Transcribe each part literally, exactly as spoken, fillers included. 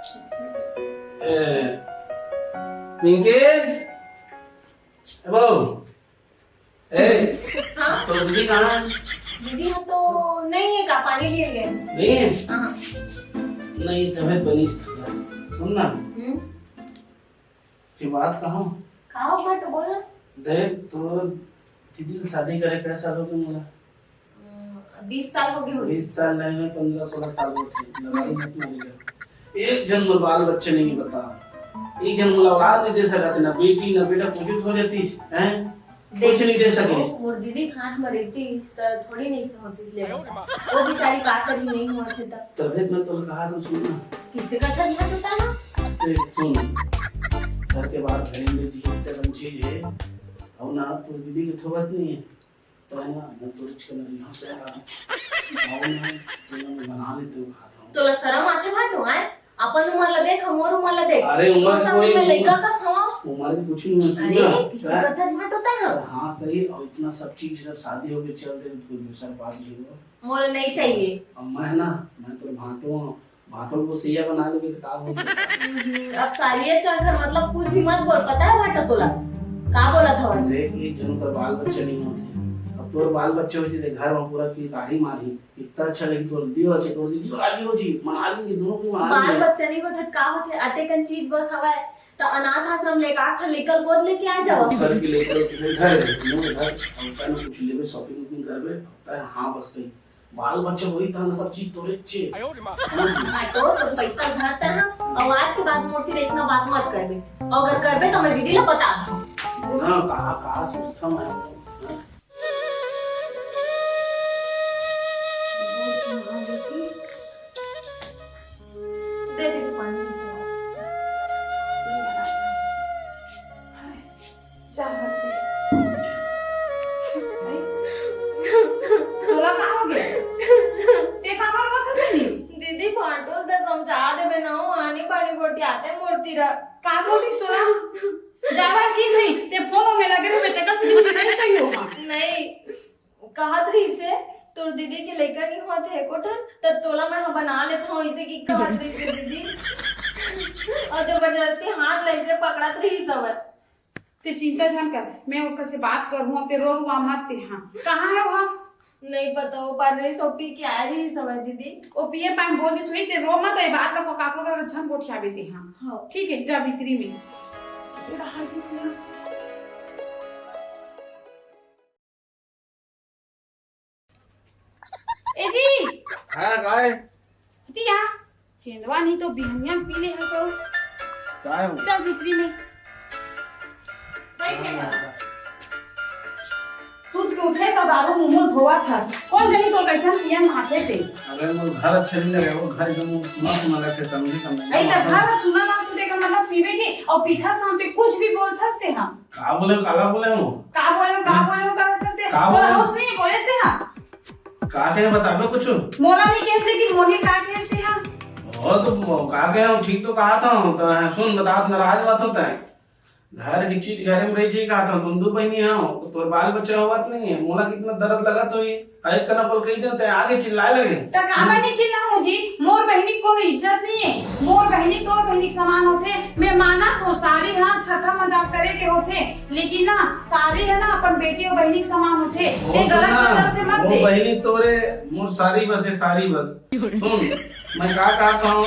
ए, पिंकी, ए बहू, ए, हाँ? तो दीदी कहाँ है? दीदी हाँ तो नहीं है, का पानी लिए गए? नहीं है? हाँ। नहीं, तबीयत बनी थोड़ा। सुन ना, हम्म। ये बात कहा। का हुआ तो बोला। देख, तो दीदी की शादी करे कै साल हो गए मोला? अ, बीस साल हो गए होंगे। बीस साल नहीं है, पन्द्रह सोलह साल होथे। लड़ाई मत मारी कर। एक झन मोर बाल बच्चे नहीं बता, एक झन मोला औलाद नहीं दे सकत, ना बेटी ना बेटा, कुछ हो जाती है। कुछ नहीं दे सके। मोर दीदी के हाथ में रहती त थोड़ी नहीं होती ले। वो बेचारी का करी नहीं हुआ थे तब। तबे तो तोर कहा तो सुन ना। किसे का घर में होता ना? ए, सुन, घर के बाहर घरेंगे जी, इतना चीज है। और ना तोर दीदी के थोबत नहीं है। तो है ना, मैं तो रिच के मेरे यहाँ से आ रहा हूँ। आओ ना, तो मैं बना लेते हो, खाता हूँ। तोला शरम आथे भाटो, आय? अपन उमर ला देख, मोर उमर ला देख। अरे, उमर कोई में लइका का समा। उमर की कुछ नहीं होती अरे, ना। किसी का धन भाटो होता है? हाँ, कही, और इतना सब चीज जब शादी हो गई, चल दे, तो कोई दूसरा बात नहीं हो। मोर नहीं चाहिए। अब मैं ना, मैं तो भाटो हूँ। भाटो को सैया बना लेबे तो का हो गया? हम्म, अब सारी अच्छा कर, मतलब, कुछ भी मत बोल, पता है भाटो तोला? का बोला था आज? देख, एक जन पर बाल बच्चा नहीं होते। अब तोर बाल बच्चा होते तो घर में पूरा किलकारी मारी। कितना अच्छा लगी तोर दीदी, अच्छा तोर दीदी और आगे हो जी, मना लेंगे दोनों को, मना बाल लेंगे। बच्चा नहीं होते का होते? अते कन चीज बस हवा है, तो अनाथ आश्रम लेके आखा लेकर गोद लेके आ जाओ। सर की लेकर घर है, दोनों घर, हम पहले कुछ लेबे, shopping वॉपिंग करबे, हाँ बस कहीं। बाल बच्चा होई त हम सब चीज तोरे चे। हाँ तो, तो पैसा उधार त ना, और आज के बाद मोटी रेसना बात मत करबे। और अगर करबे तो मैं दीदी ला बता दूँ। ना, कहा, कहा सोचता मैं। दे दे पानी। जा घर पे। भाई, तोला का हो गया? ते काबर बता नहीं? दीदी, भाटो ला समझा देबे ना, वो आनी बानी गोठियाथे मोर तीर। का बोलिस तोला? जावा की सही, ते फोन में लगे रहे, ते कसी किसी नहीं सही होगा। नहीं, कहत रहिसे, तोर दीदी के लइका नहीं होत है कोठन, त तोला मैं ह बना लेत हूँ, इसे की कहत रहिसे दीदी। और जबरदस्ती हाथ लइसे पकड़त रहिस हवय। ते चिंता झन कर, मैं ओकर से बात करहूँ, ते रो रुआ मत ते। हाँ, कहाँ है वहाँ? नहीं पता, वो पार्लर से पी के आए रही समय दीदी। ओ पिए पाए बोल दिस हुई, ते रो मत, ये बात ला काकरो करा झन गोठियाबे ते। हाँ। हाँ। ठीक है, जा भीतरी में। ये बाहर किस ना? ए जी। हाँ, काय? दिया। चेंदवा नहीं तो बिहनिया पी ले हसो। काय हो? चल भीतरी में। बैठ के कर। सूत के उठे सो दारू मुंह धोवा थस। कौन जनी तो कैसन पियन माथे ते? अरे, मोर घर अच्छे नहीं लगे, वो घर एकदम सुना सुना लगे, समझी समझी। ऐ त घर सुना ना तो देखा मतलब पीवे के और पीठा सामने कुछ भी बोलथस ते हम। का बोले, काला बोले हो? का बोले हो, का बोले हो करत हस ते? का बोले? होश नहीं बोले से हम। का कहे बताबे कुछ? मोला नहीं कहे से कि मोनी का कहे से हम। ओ तो मो-, का कहे हो, ठीक तो कहा था, तो सुन, बतात नाराज मत होता है। घर की चीज घरे में रही चाहिए कहा था, तुम दो बहनी हो, तो तोर बाल बच्चा होवत नहीं है, मोला कितना दर्द लगत होई। अरे कना बोल कही देते हैं, आगे चिल्लाए लगे। त काबर नहीं चिल्लाऊं जी? मोर बहनी को कोनो इज्जत नहीं है। मोर बहनी तोर बहनी के समान होथे। मैं माना तो सारी हाँ ठट्ठा मजाक करे के होथे, लेकिन ना सारी है ना अपन बेटी और बहनी के समान होथे। वो ये गलत सुन ना, नजर से मत वो दे। बहनी तोरे, मोर सारी बस है, सारी बस। सुन, मैं का कहता हूँ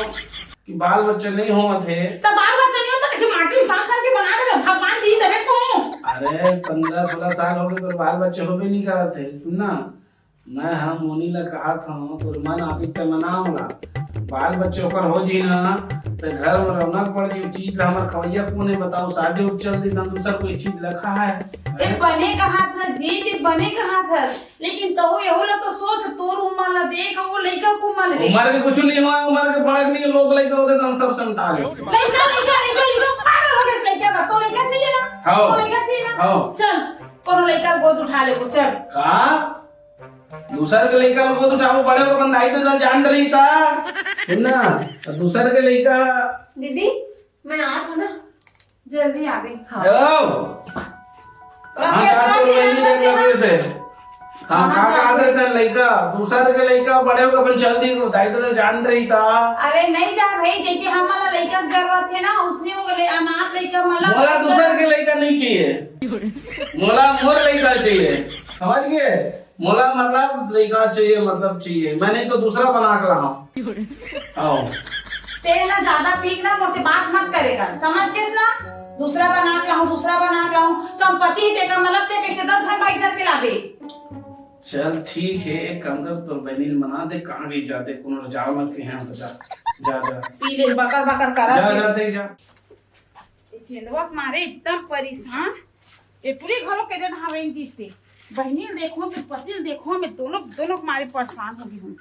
कि बाल बच्चे नहीं होवत हे। त बाल बच्चा नहीं होता, कैसे माटी उसान सान के बना दे, भगवान दी तबे को। अरे, पन्द्रह सोलह साल हो गए, तो बाल बच्चे होबे नहीं करत हे। सुन ना, मैं हम मोनी ला कहा था, तोर मन आती त मना होला। बाल बच्चे ओकर हो जी ना, त घर में रौनक पड़ जी, चीज ला हमर खवैया कोने बताओ, शादी उठ चल दी, त दूसर कोई चीज ला खा है। ए, बने कहा था जी, ते बने कहा था। लेकिन तहु एहू ला तो सोच, तोर उमर ला देख, वो लइका के उमर ला देख। उमर के कुछ नहीं हुआ, उमर के फर्क नहीं, लोग लइका होते तो हम सब समटा ले। लइका, लइका, लइका, लइका, पागल हो गए लइका का। तो लइका चाहिए ना? हाँ। तो लइका चाहिए ना? हाँ। चल, कोनो लइका गोद उठा ले को, चल। का? दूसर के लइका गोद उठाओ, बड़े को बंधाई तो जान डली था। सुन ना, दूसर के लइका। दीदी, मैं आ था ना। जल्दी आबे। हाँ। हेलो। कहाँ का तो लेनी देख लगे से? हाँ, कहाँ का जाबे? आदत है लइका, दूसर के लइका बड़े होके अपन चल दी, दाई तो जान रही था। अरे नहीं जा भाई, जैसे हमला लइका के जरूरत है ना, उसने वो ले अनाथ लइका मला मोला दूसर के लइका नहीं चाहिए, मोला मोर लइका चाहिए, समझ गए? मोला मतलब लइका चाहिए, मतलब चाहिए, मैं नहीं तो दूसरा बना के लाऊं। आओ। ते ना ज्यादा पीक ना मोर से बात मत करेगा, समझ गेस ना? दूसरा बना के लाऊं, दूसरा बना के लाऊं, संपत्ति ही तेका मतलब ते कैसे दस झन बाइक धर के लाबे? चल ठीक है, एक काम कर, तोर बहिनी ल मना दे, कहाँ गई जाते, कोनो जाओ मत के यहाँ से, जा, जा, जा। पी ले, बकर बकर करा जा, दे। जा, दे, जा। ये चेंदवा के मारे एकदम परेशान। ये पूरे घरों के जन हवे दिस दे। बहिनी ल देखो, फिर पति ल देखो, मैं दोनों, दोनों के मारे परेशान हो गई हूँ।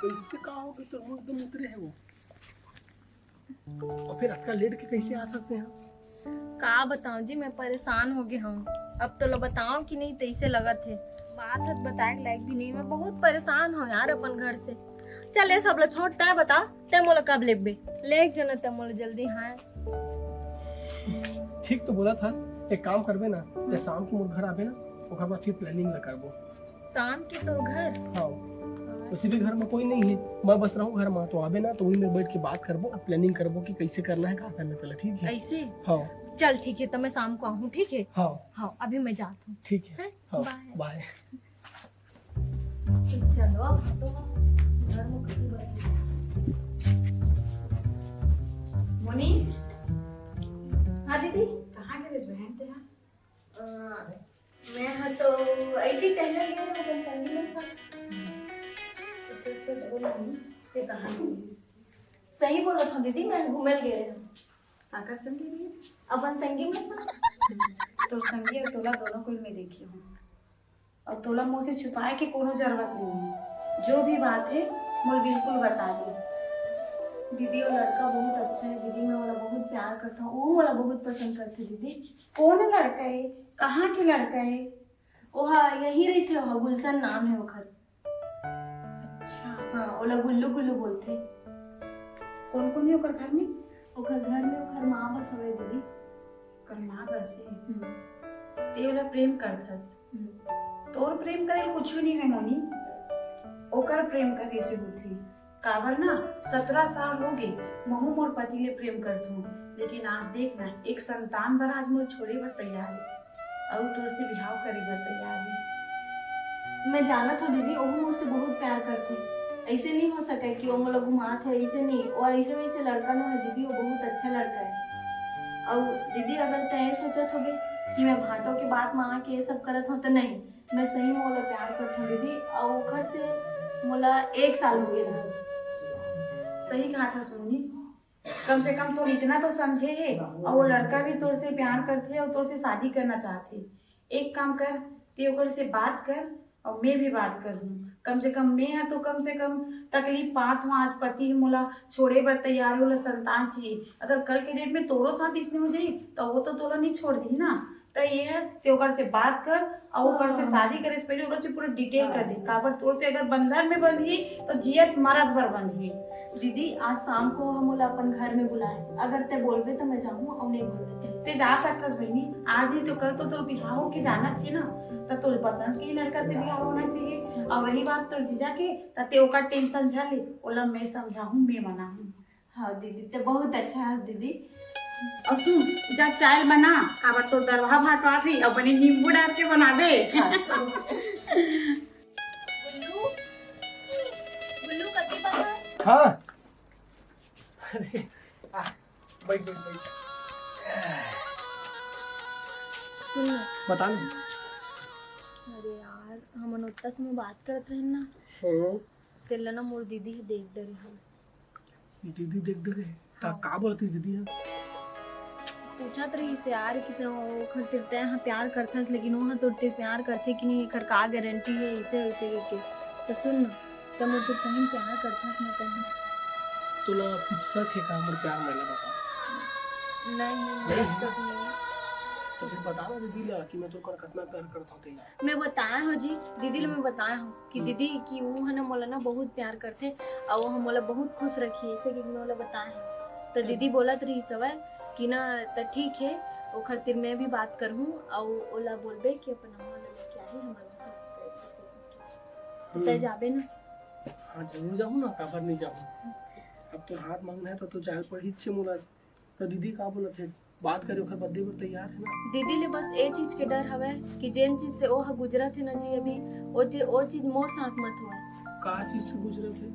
कैसे का हो गई, तो मुंह एकदम उतरे है वो। और फिर अतका लेट के कैसे आ सकते हैं? का बताऊं जी, मैं परेशान हो गई हूँ। अब तो लो बताओ कि नहीं, तैसे लगत है। बात हत बताए के लायक भी नहीं, मैं बहुत परेशान हूँ यार अपन घर से। चल, ये सब ला छोड़, तैं बता, तैं मोला कब लेगबे? लेग जाना तैं मोला जल्दी, हाँ। ठीक तो बोला था, एक काम करबे ना, तैं शाम को मोर घर आबे ना, ओकर बाद फिर प्लानिंग ला करबो। शाम के तोर घर? हाँ। हाँ। वैसे भी घर में कोई नहीं है, मैं बस रहूँ घर में, तो आबे ना, तो वही में बैठ के बात करबो, प्लानिंग करबो कि कैसे करना है, का करना, चला, ठीक है? ऐसे? हाँ। चल ठीक है, तो मैं शाम को आहूँ, ठीक है? हाँ। हाँ, अभी मैं जात हूँ। ठीक है। हैं? हाँ, bye। Bye। चलो, अब तो घर में कहीं बैठ। मोनी? हाँ दीदी? कहाँ गे रेहेस बहन तेहा? अ, मैं हा तो ऐसे ही टहले गे रहेंव अपन संगी मन साथ। तो सच सच बोल मोनी, ते कहाँ गे रहेस? सही बोलत हूँ दीदी, मैं घूमे ल गे रहेंव। काकर संग गे रहेस? अपन संगी मन साथ। तोर संगी अउ तोला दोनों कोई मैं देखे हूँ। अउ तोला मोर से छुपाए के कोनो जरूरत नहीं है। जो भी बात है, मोला बिल्कुल बता दे। दीदी, वो लड़का बहुत अच्छा है दीदी, मैं ओला बहुत प्यार करता हूँ, वो मोला बहुत पसंद करते दीदी। कौन लड़का है? कहाँ के लड़का है? ओहा यही रहिथे, ओहा गुलशन नाम है ओखर। अच्छा। हाँ, ओला गुल्लू गुल्लू बोलथे। कौन कौन है ओकर घर में? ओकर घर में ओकर माँ बस हवे दीदी। ओकर माँ बस है? हम्म। ते ओला प्रेम करथस? हम्म। तोर प्रेम करे कुछ नहीं है मोनी, ओकर प्रेम करे से होथे। काबर ना, सतरा साल हो गे, महू मोर पति ले प्रेम करथूं, लेकिन आज देख ना, एक संतान बर आज मोर छोड़े बर तैयार हे, अउ तोर से बिहाव करे बर तैयार हे। मैं जानत हूँ दीदी, ओहू मोर से बहुत प्यार करथे। ऐसे नहीं हो सके कि वो मोला घुमात है, ऐसे नहीं, वो ऐसे वैसे लड़का नहीं है दीदी, वो बहुत अच्छा लड़का है। अउ दीदी, अगर तय सोचत होबे कि मैं भाटो के बात में आके ये सब करत हूँ, तो नहीं, मैं सही में ओला प्यार करत हूँ दीदी, अउ ओखर से मोला एक साल हो गए रहत। सही कहा था सोनी, कम से कम तोर इतना तो समझे हे, अउ वो लड़का भी तोर से प्यार करथे अउ तोर से शादी करना चाहथे। एक काम कर, ते ओकर से बात कर अउ मैं भी बात कर हूँ। कम से कम मैं हा तो कम से कम तकलीफ पात हूँ, आज पति मोला छोड़े बर तैयार हे, ओला संतान चाहिए। अगर कल के डेट में तोरो साथ इसने हो जाई, तो वो तो तोला नहीं छोड़ दी ना। त ये है, ते ओकर से बात कर, अउ ओकर से हाँ। शादी करे से पहले ओकर से पूरा डिटेल कर दे। हाँ। काबर तोर से अगर बंधन में बंधही, तो जियत मरत बर बंधही। दीदी, आज शाम को हम ओला अपन घर में बुलाए। अगर ते बोलबे तो मैं जाहूँ, अउ नहीं बोलबे तो। ते जा सकथस बहिनी, आज ही तो, कल तो तोर बिहाव हो के जाना चाहिए ना। त तोर पसंद के ही लड़का से बिहाव होना चाहिए। अउ रही बात तोर जीजा के, त ते ओकर टेंशन झन ले, ओला मैं समझाहूँ, मैं मनाहूँ। हाँ दीदी, ते बहुत अच्छा हस दीदी। अउ सुन, जा चाय बना, काबर तोर दरवाहा भाटवात रही, अउ बने नींबू डाल के बनाबे। हाँ। गुल्लू, गुल्लू, कति बहस? हाँ। अरे, आ, बैठ, बैठ, बैठ। सुन ना। बता ना। अरे यार, हमन ओत्ता समय बात करत रहेन ना। हम्म। तेला ना मोर दीदी ह देख डरे हवे। दीदी देख डरे? हाँ। का बोलत रहिस दीदी ह? पूछत रहिस यार कि तो ओखर तीर तैं ह प्यार करथस, लेकिन वो ह तोर तीर प्यार करथे कि नहीं, एखर का गारंटी हे, ऐसे वैसे करके। तो सुन ना, तो मोर तीर सही में प्यार करथस ना तैं? तोला कुछ शक हे का मोर प्यार में, ला बता। नहीं, नहीं, नहीं? शक नहीं। तो फिर बता ना दीदी ला कि मैं तोर कर कितना प्यार करता हूँ तेला। मैं बताया हूँ जी, दीदी ल मैं बताया हूँ कि हम्म। दीदी कि वो है ना मोला ना बहुत प्यार करथे, अउ वो मोला बहुत खुश रखी, ऐसे कि मैं ओला बताया हूँ। तो हम्म। दीदी बोलत रहिस हवय कि ना, त ठीक है, ओखर तिर मैं भी बात करहूँ, अउ ओला बोलबे कि अपन अम्मा ला लेके आही, हमर घर पे जैसे करके। हम्म। तै जाबे ना? हाँ, जरूर जाहूँ ना, काबर नहीं जाहूँ। अब तोर हाथ मांगना है तो, तो जाए पड़ही छे मोला। तो दीदी का बोलत हे, बात करे ओखर बदे बर तैयार है ना? दीदी ले बस ए चीज के डर हवय कि जेन चीज से ओ ह गुजरत हे ना जी अभी, ओ जे, ओ चीज मोर साथ मत होय। का चीज से गुजरत हे?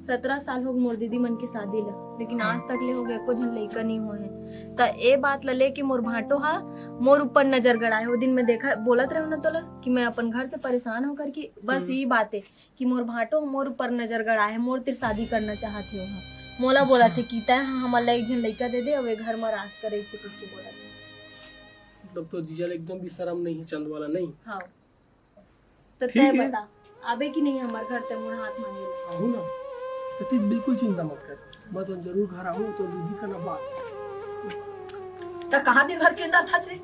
सतरा साल हो गे मोर दीदी मन के शादी ला, लेकिन हाँ। आज तक ले हो गे एको झन लइका नहीं होए हे। त ए बात ला लेके मोर भांटो हा मोर ऊपर नजर गड़ाए। ओ दिन मैं देखा, बोलत रहे ना तोला कि मैं अपन घर से परेशान होकर कि बस हम्म। ई बात है कि मोर भांटो मोर ऊपर नजर गड़ाए हे, मोर तिर शादी करना चाहत हे ओहा। मोला अच्छा। बोलत हे कि तैं ह हमर ला एक झन लइका दे दे, अउ ए घर म राज करे, अइसे करके बोलत हे। मतलब तो जीजा ला एकदम भी शरम नहीं है चंदवा ला, नहीं? हाँ। तो ठीक तैं है। बता, आबे कि नहीं हमर घर तैं मोर हाथ मांगे ला? आहूँ ना। तो तैं बिल्कुल चिंता मत कर। मैं तो जरूर घर आहूँ, तो दीदी का ना बात। त कहाँ दिन भर के अंदर था छे?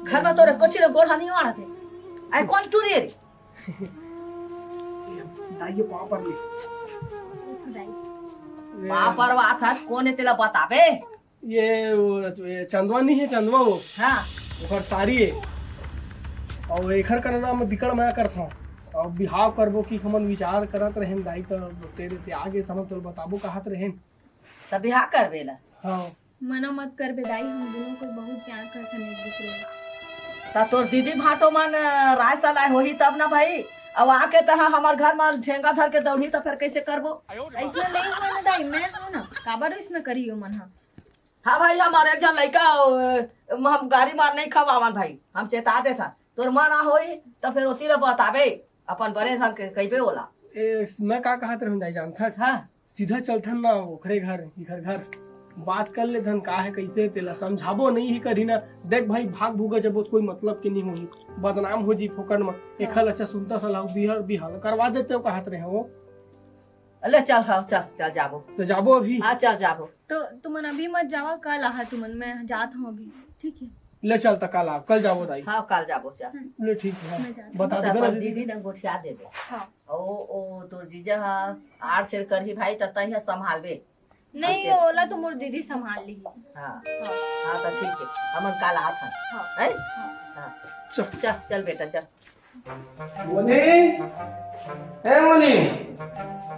घर में तोरे कोची रे गोड़ हानि मारत हे। आय कौन टूरे रे? दाई ये पाँव पर ले। पाँव पर बात आज कौन है तेला बताबे? ये वो, ये चंदवा नहीं है, चंदवा वो। हाँ। ओकर सारी है। अउ एखर का नाम बिकट मया करथौं। अउ बिहाव करबो कि हमन विचार करत रहेन दाई, त तेरे ते आगे त हमन तोला बताबो कहत रहेन। त बिहाव करबे ला? हाँ। मना मत करबे दाई, हम दुनों कोई बहुत प्यार करथन एक दूसरे ला। त तोर दीदी भांटो मन, अ, राय सलाह होही तब ना भाई। अब आके तहाँ हमर घर म झेंगा धर के दौड़ही त फेर कैसे करबो? अइसना नहीं हुआ ना दाई, मैं हूँ ना, काबर अइसना करी ओ मन ह? हाँ भाई, हमर एक झन लइका, अ, हम गारी मार नहीं खवावन भाई, हम चेता देथन। तोर मन आ होही त फेर ओती ला बताबे, अपन बने ढंग के कहिबे ओला। ए, मैं का कहत रहूं दाई जानथस? हाँ। सीधा चलथन ना ओखरे घर, इखर घर, बात कर लेथन का है कैसे, तेला समझाबो नहीं ही करी ना। देख भाई, भाग भूगा जब कोई मतलब के नहीं होही, बदनाम हो जी फोकट म। एखर अच्छा सुनता सलाह बिहार बिहार करवा देते हो कहत रहे हो। ले चल, हाँ, चल, चल जाबो। तो जाबो अभी? हाँ, चल जाबो। तो तुमन अभी मत जावा, कल आहा तुमन, मैं जात हूँ अभी, ठीक है? ले चल, त कल आ, कल जाबो दाई। हाँ, कल जाबो, चल। हम्म। ले ठीक है, हाँ। मैं जाती हूँ। बता त देबे ना अपन दीदी। दीदी न गोठिया देबे। हाँ। ओ, ओ, तोर जीजा हा आड़ छेड़ करही भाई, त तही हा संभालबे। नहीं, अच्छा। ओला तो मोर दीदी संभाल ली। हाँ। हाँ। हाँ, त ठीक है, हमन कल आत हन। हाँ। हैं? हाँ। हाँ। चल। चल, चल बेटा, चल। मोनी, ए मोनी,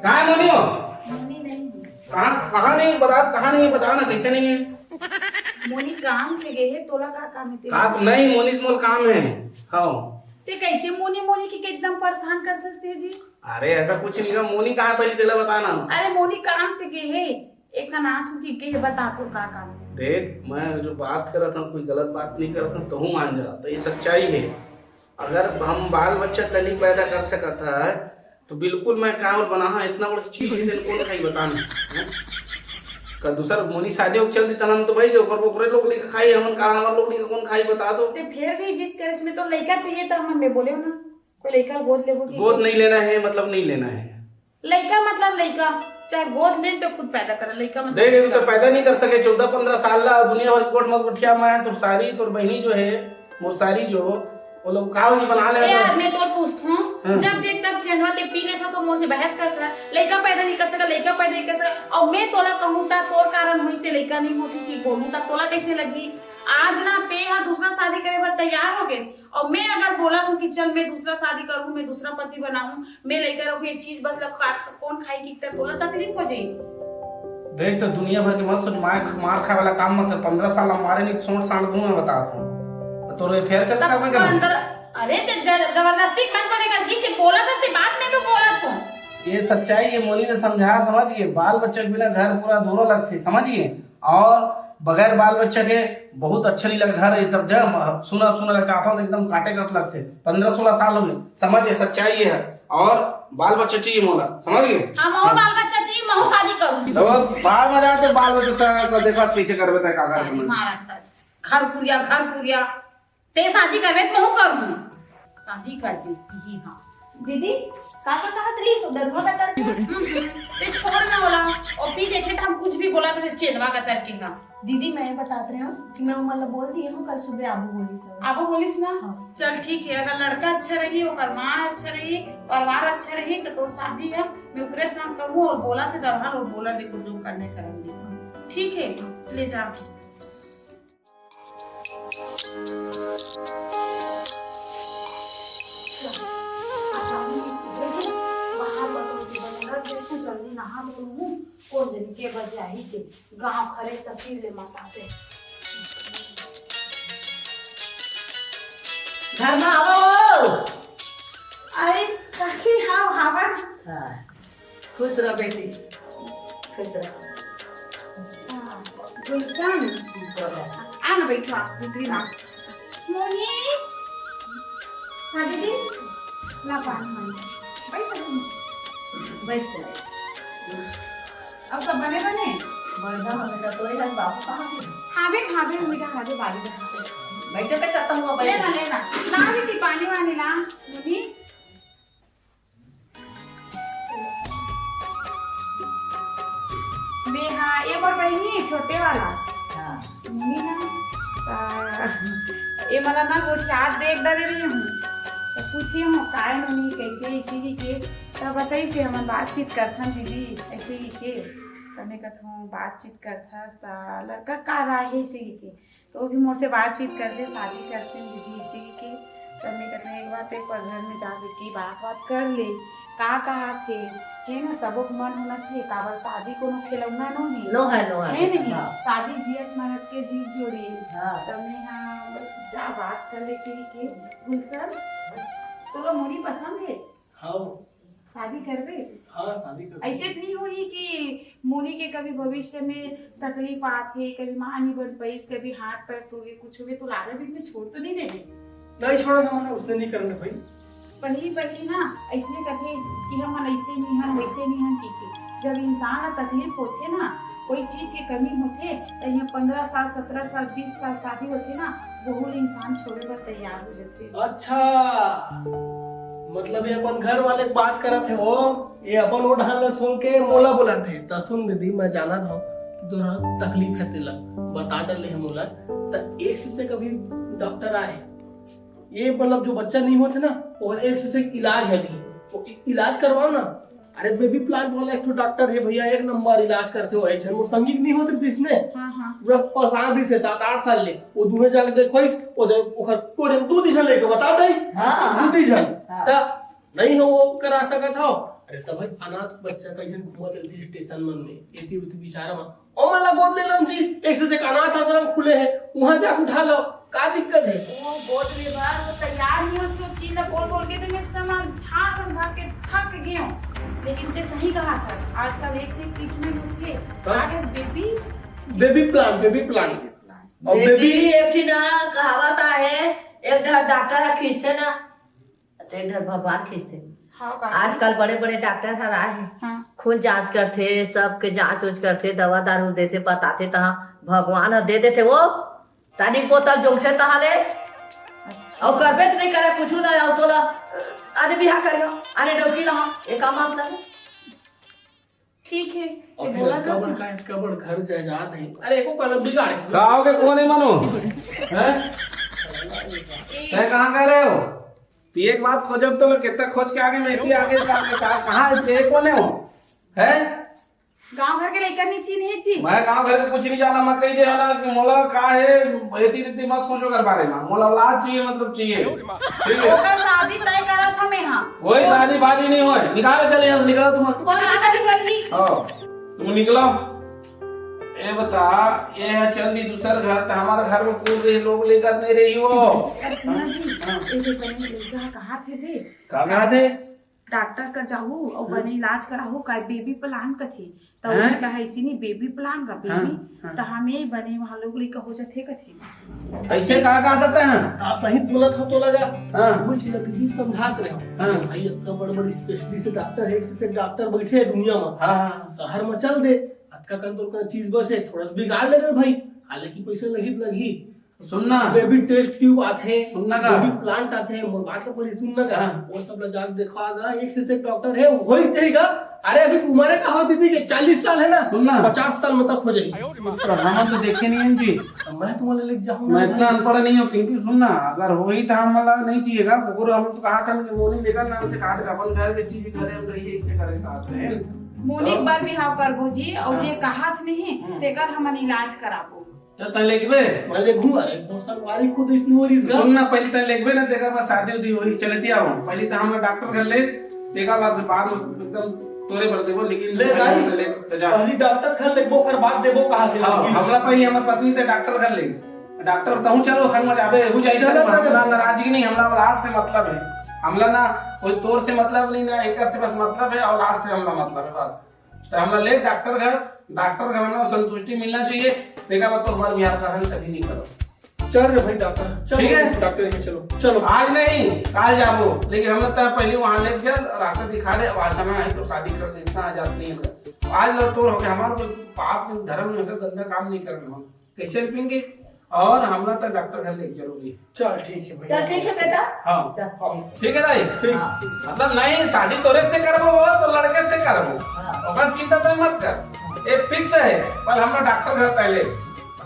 कहाँ है मोनी हो? मोनी नहीं है। कहाँ, कहाँ नहीं बता, कहाँ नहीं है, बता ना, कैसे नहीं है? मोनी काम से गए है, तोला का काम है तेरे? का नहीं, मोनी से मोर काम है। हाँ। ते कैसे मोनी मोनी के, के एकदम परेशान करथस ते जी? अरे ऐसा कुछ नहीं है, मोनी कहाँ है पहले तेला बता ना। अरे मोनी काम से गए है, एक ना चुकी के बता तो का काम है? देख, मैं जो बात करत हूँ, कोई गलत बात नहीं करत हूँ, तहूँ मान जा, तो ये सच्चाई है। अगर हम बाल बच्चा तनी पैदा कर सकत है, तो बिल्कुल मैं कांवर बनाहा, इतना बड़ा चीज है, तेन कौन खाई बता ना, हैं? का दूसर मोनी शादी होके चल दी, तहन हम तो भाई, ओकर, ओकरे लोग लेके खाई, हमन का, हमर लोग लेके कौन खाई, बता तो। ते फिर भी जिद करे, इसमें तो लइका चाहिए, तो हमन में बोले हो ना, कोई लइका गोद लेबो की? गोद नहीं लेना है, मतलब नहीं लेना है। लइका मतलब लइका, चाहे गोद में तो खुद पैदा करे, लइका मतलब देख, तू तो लइका। पैदा नहीं कर सके, चौदह पन्द्रह साल ला दुनिया भर कोर्ट में गोठिया मारे, तोर सारी, तोर बहिनी जो है, मोर सारी जो, वो लोग का होगी बना ले ए तो। यार, मैं तोर पूछत हूँ, हाँ। जब देख तब चंदवा ते पी लेथस, सो मोर से बहस करत है, लइका पैदा नहीं कर सका, लइका पैदा नहीं कर सका, अउ मैं तोला कहूँ ता तोर कारण होइसे लइका नहीं होती कि बोलूँ ता तोला कैसे लगी? आज ना ते हा दूसरा शादी करे बर तैयार हो गए, अउ मैं अगर बोलत हूँ कि चल मैं दूसरा शादी करूँ, मैं दूसरा पति बनाऊँ, मैं लइका रहूँ, ये चीज बस ला खा, कौन खाई कि तक तोला तकलीफ हो जाई। देख तो दुनिया भर के मत सोच, मार, मार खाए वाला काम मत कर। पन्द्रह साल हम मारे नहीं, सोट साल दूं मैं बता दूं। तो तोरे फेर चल तब कर मैं करूं? पन्द्रह, अरे ते ज-, जबरदस्ती मत बोले कर जी, ते बोला तो से बात में भी बोला तो। ये सच्चाई, ये मोनी ने समझा, समझ गए, बाल बच्चा के बिना घर पूरा अधूरा लगथे, समझ गए? और बगैर बाल बच्चा के बहुत अच्छा नहीं लगा घर, ये सब जगह सुना सुना लगता था, एकदम काटे कट लगथे। पन्द्रह सोलह साल हो गए, समझ गए, सच्चाई ये है। और बाल बच्चा चाहिए मोला, समझ गए? हम और हाँ। बाल बच्चा चाहिए, महू शादी करूँ। तब अब बाहर में जाते बाल बच्चा तो देखा कैसे करबे तय का शादी करबे। मारा था। घर पुरिया, घर पुरिया। ते शादी करबे तो महू कर दूँ। शादी कर देती ही हाँ। दीदी, का का कहत रही सो दरुआ का तरफ? हम्म, ते छोड़ ना होला। और पी देखे तो हम कुछ भी बोला तो चेदवा का तरफ के ना। दीदी, मैं बतात रहे हूँ कि मैं उमर ला बोल दिए हूँ, कल सुबह आबू बोली सर। आबू बोलिस ना? हाँ। चल ठीक है, अगर लड़का अच्छा रही, ओकर माँ अच्छा रही, परिवार अच्छा रही, तो तोर शादी है, मैं ओकरे संग कहूँ और बोला थे दरहाल और बोला देखो जो करने करन दे। ठीक है, ले जा। बाहर बतौती बने रख देती, जल्दी नहा धो लूँ। कोन जनी के बजाही के गाँव खरे तक ले माता के। घर में आवो। अरे काकी, हाँ, आवा। हाँ। खुश रह बेटी, खुश रह। हाँ, गुलशन, आ ना बैठो आप, उतरी ना। मोनी, हाँ दीदी, ला पानी मांगे। बैठ, बैठ। अब सब बने बने? बढ़िया हो बेटा, तो ये बाबू कहाँ गए? हाँ बे, हाँ बे, उनका हाँ बे, बारी बना। बैठे पे खत्म हुआ, ले बैठ। ना, ले ना। ला बेटी, पानी वानी ला, मोनी। बे हाँ, ये मोर बहिनी हे, छोटे वाला। हाँ। मोनी ना, त ये मला ना गोठियात देख डरे रही हूँ। त पूछे हूँ, "काय मोनी, कैसे ऐसे ही के?" त बताई से हमन बातचीत करथन दीदी, ऐसे ही के। त मैं कथूँ, "बातचीत करथस त लड़का का राय हे?" ऐसे ही के। तो वो भी मोर से बातचीत करथे, शादी करथे दीदी, इसी के। तब मैं कहते एक बार तो एक बार घर में जाके की बात बात कर ले, का कहा थे, है ना, सबो के मन होना चाहिए। काबर शादी कोनो खिलौना नो है, नो है, नो है, है नहीं? हाँ। शादी जियत मरत के जीत जोड़ी है। हाँ। तब मैं हाँ, जा बात कर ले इसी के। गुलशन, तोला मोनी पसंद है? हाँ। शादी करबे? हाँ, शादी करबे। ऐसे तो नहीं होही कि मोनी के कभी भविष्य में तकलीफ आत हे, कभी माँ नहीं बन पाई, कभी हाथ पैर टूट गए, कुछ हो गए, तो लारा बीच में छोड़ तो नहीं देबे? नहीं छोड़ा ना, मैंने उसने नहीं करना भाई। पहली पहली ना ऐसने कथे कि हम ऐसे नहीं हन, वैसे नहीं हन, ठीक है। जब इंसान ला तकलीफ होथे ना, कोई चीज की कमी होथे, तो यहाँ पन्द्रह साल, सत्रह साल, बीस साल शादी होथे ना, वहू ले इंसान छोड़े बर तैयार हो जाथे। अच्छा, मतलब ये अपन घर वाले के बात करत हे वो, ये अपन वो ढंग ले सुन के मोला बुलाथे। त सुन दीदी, मैं जानत हूँ कि तोरा तकलीफ है, तेला बता डले है मोला। त एक से कभी डॉक्टर आए, ये मतलब जो बच्चा नहीं होथे ना, और एक से इलाज है नहीं, वो इ-, इलाज करवाओ ना। अरे बेबी प्लांट वाला एक ठो डॉक्टर है भैया, एक नंबर इलाज करथे वो। एक झन मोर संगी के नहीं होत रहिस इसने, हाँ, हाँ। पूरा परेशान रहिस हे सात आठ साल ले। वो दुहे जाके देखवाइस, वो दे, ओकर कोरे में दू दी झन लेके बता दई। हाँ, हाँ। दू दी झन। हाँ। त नहीं हो वो करा सकत हो। अरे त भाई अनाथ बच्चा कई झन घूमत रहिथे स्टेशन मन में, एती उती बिचारा मन ओमन ला गोद ले लन जी, एक से एक अनाथ आश्रम खुले हे, उहाँ जाके उठा लो, का दिक्कत हे? वो गोद ले बर वो तैयार नहीं होत, वो चीज ला बोल बोल के तो मैं समझा समझा के थक गए हूँ। लेकिन ते सही कहा था, आजकल एक से एक ट्रीटमेंट होती है। हाँ। आगे baby baby plant, baby plant. और बेटी, बेबी एक चीज ना कहावत आहे, एक डर डॉक्टर ह खींचथे ना, तो एक डर भगवान खींचथे। हाँ, का? आजकल बड़े बड़े डॉक्टर हर आए हैं, हाँ। खून जांच करथे, सबके जांच उच करथे, दवा दारू देथे, बताथे, तहाँ भगवान ह दे देथे वो। तानी पोता जोगथे तहाँ ले। अच्छा। अउ करबे से नहीं करे कुछ ना, अउ तोला, अरे बिहा करियो, अरे डौकी ला, ये का मतलब है? ठीक है, ये अउ फिर बोला अतका था बड़का, अतका बड़ घर जायदाद है। अरे एको कलम बिगाड़ के। का हो गे, कोन हे मनो? हैं? ए- तैं कहाँ गए रहे हो? पिए के बाद खोजब तो लोग कितना खोज के आगे, मैं इतनी आगे का, का, कहाँ है? ये कोन हे वो? हैं? गांव घर के लइका नहीं चीन है जी। मैं गांव घर के कुछ नहीं जाना, मैं कही दे ना कि मोला का है, एती तेती मत सोचो कर बारे में। मोला औलाद चाहिए, मतलब चाहिए। ठीक है? ओकर शादी तय करत हमें हाँ। कोई शादी वादी नहीं होए। निकालो, चले यहाँ से, निकलो तुम। कौन आ गई जल्दी? हाँ, तुम निकलो। ए बता, ये है चल दी दूसर घर, तो हमारे घर में कोई लोग लेकर नहीं रही हो। अरे सुना जी, हाँ। एक बहन लइका कहा थे बे? का कहा थे? डॉक्टर कर जाहू अउ हाँ। बने इलाज कराहू, का बेबी प्लान कथे। त हैं? उनका है इसी नहीं बेबी प्लान का हाँ, बेबी। हाँ। त हमें बने वहाँ लोग लइका हो जाथे कथे। ऐसे का, का देता है? आ, सही बोलत हो तो लगा। हाँ। कुछ लकड़ी समझात रहे। हाँ। भाई, इतना बड़ बड़ स्पेशलिस्ट डॉक्टर है, एक से डॉक्टर बैठे हैं दुनिया में। हाँ, हाँ। शहर में चल दे, अतका कन तो चीज बस है, थोड़ा सा बिगाड़ ले रे भाई। हालांकि पैसा लगी तो लगी। सुन ना। बेबी टेस्ट ट्यूब आथे, सुन ना का? बेबी प्लांट आथे, मोर बात ला पहले सुन ना का? हाँ। वो सब ला जाके देखवा गा, एक से एक डॉक्टर है, हो ही जाएगा। अरे अभी उम्र का हो दीदी के चालीस साल है ना, सुन ना। पचास साल में तक हो जाएगी। तो हम तो देखे नहीं हैं जी। तो मैं तुम्हारे लेके जाऊंगा मैं भाई। इतना अनपढ़ नहीं हूँ पिंकी, सुन ना, अगर हो ही तो हम वाला नहीं चाहिएगा, कुकुर हम तो कहा था कि वो नहीं लेकर ना उसे कहा था अपन घर में चीज करे हम रहिए, इसे करे कहा थे। मोनी एक बार बिहाव करबो जी, और हाँ। जे कहा थे नहीं, हम्म। तेकर हमन इलाज कराबो। त तैं लेगबे? मैं लेगहूं, अरे, बहुत संगवारी खुद इसने हो रही सुन ना, पहली तैं लेगबे ना, तेकर बाद शादी उदी होही, चलती आओ। पहली तैं हमला डॉक्टर घर ले, तेकर बाद, बाद में एकदम तोरे बर देबो, लेकिन ले भाई, ले, तो जा। पहली डॉक्टर घर लेगबो, ओकर बाद देबो कहा थे, हाँ, लेकिन हमला पहली हमर पत्नी तैं डॉक्टर घर ले। डॉक्टर तहूं चलो, संग में जाबे, एहू जाई चलो, संग में, चलो। हमला नाराजगी नहीं, हमला औलाद से मतलब है। हमला ना कोई तोर से मतलब नहीं, ना एकर से बस मतलब है, औलाद से हमला मतलब है, बस। त हमला ले डॉक्टर घर, डॉक्टर घर में संतुष्टि मिलना चाहिए। तेकर बाद तोर बर बिहाव शादी नहीं करो। चल रे भाई डॉक्टर, चलो ठीक है? डॉक्टर के चलो, चलो। आज नहीं, काल जाबो, लेकिन हमला तैं पहली वहां ले चल, रास्ता दिखा दे, अब आसान है तो शादी कर दे, इतना आजाद नहीं है। आज लो तोर हो गया, हमारा कोई पाप नहीं, धर्म नहीं है, गंदा काम नहीं करना हम। कैसे भी पियेंगे? और हमला तो डॉक्टर घर लेके जरूरी है। चल ठीक है भैया। चल ठीक है बेटा। हाँ। चल। हाँ। ठीक है दाई? ठीक। हाँ। मतलब नहीं, शादी तोरे से करबो, वो तो लड़के से करबो। हाँ। ओकर चिंता तो मत कर। हाँ। ये फिक्स है, पर हमला डॉक्टर घर पहले।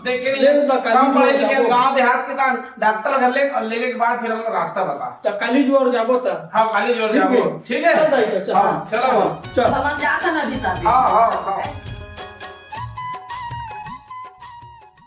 देख के नहीं, ले तो कम पढ़े लिखे, जाबो। गांव देहात के तान डॉक्टर घर ले, और लेके के बाद फिर हमला रास्ता बता। तो काली जोर जाबो तो। हाँ, काली जोर ठीक जाबो। है। ठीक है? चल दाई, चल, चल। हाँ, चलो। चल। अब हम जात हन अभी तक। हाँ, हाँ, हाँ।